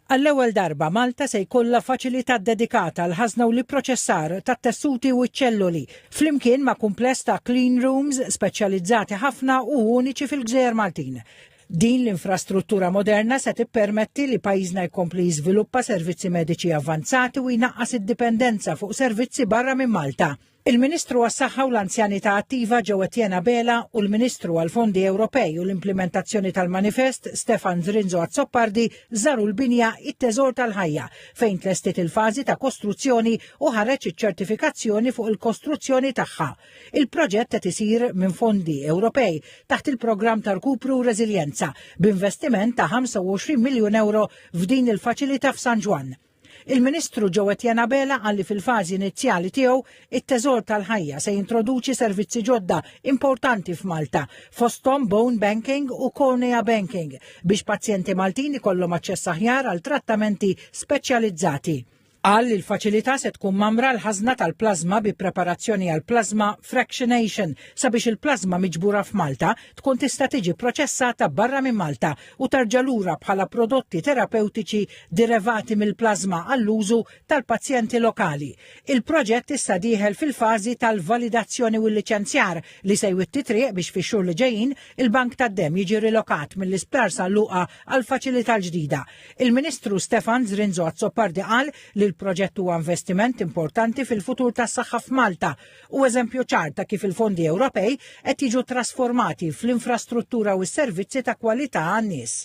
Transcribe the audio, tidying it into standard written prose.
Għall-ewwel darba Malta se jkollha faċilità ddedikata għall-ħażna u l-ipproċessar tat-tessuti u ċ-ċelloli, flimkien ma' kumpless ta' clean rooms speċjalizzati ħafna u uniċi fil-gżejjer Maltin. Din l-infrastruttura moderna se tippermetti li pajjiżna jkompli jiżviluppa servizzi mediċi avvanzati u jnaqqas id-dipendenza fuq servizzi barra minn Malta. Il-Ministru għas-Saħħa u l-Anzjanità Attiva Jo Etienne Abela u l-Ministru għall-Fondi Ewropej u l-Implimentazzjoni tal-Manifest Stefan Zrinzo Azzopardi żaru l-binja It-Teżor tal-Ħajja fejn tlestiet il-fażi ta' kostruzzjoni u ħareġ iċ-ċertifikazzjoni fuq il-kostruzzjoni tagħha. Il-proġett qed isir minn fondi Ewropej taħt il-programm ta' rkupru u reżiljenza b'investiment ta' 25 miljun euro f'din il-faċilità f'San Ġwann. Il-Ministru Jo Etienne Abela qal li fil-fażi inizjali tiegħu it-Teżor tal-Ħajja se jintroduċi servizzi ġodda importanti f'Malta, fosthom bone banking u cornea banking biex pazjenti Maltin ikollhom aċċess aħjar għal trattamenti speċjalizzati. Qal li l-faċilità se tkun mgħammra għall-ħażna tal-plażma bi preparazzjoni għal plasma fractionation sabiex il-plażma miġbura f'Malta tkun tista' tiġi proċessata barra minn Malta u tarġa' lura bħala prodotti terapewtiċi derivati mill-plażma għall-użu tal-pazjenti lokali. Il-proġett issa dieħel fil-fażi tal-validazzjoni u l-liċenzjar li se jwitti triq biex fix-xhur li ġejjin il-Bank tad-Demm jiġi rilokat mill-Isptar San Luqa għall-faċilità l-ġdida. Il-Ministru Stefan Zrinzo Azzopardi qal li l-proġett huwa investiment importanti fil-futur tas-saħħa f'Malta u eżempju ċar ta' kif il-fondi Ewropej qed jiġu trasformati fl-infrastruttura u s-servizzi ta' kwalità għan-nies.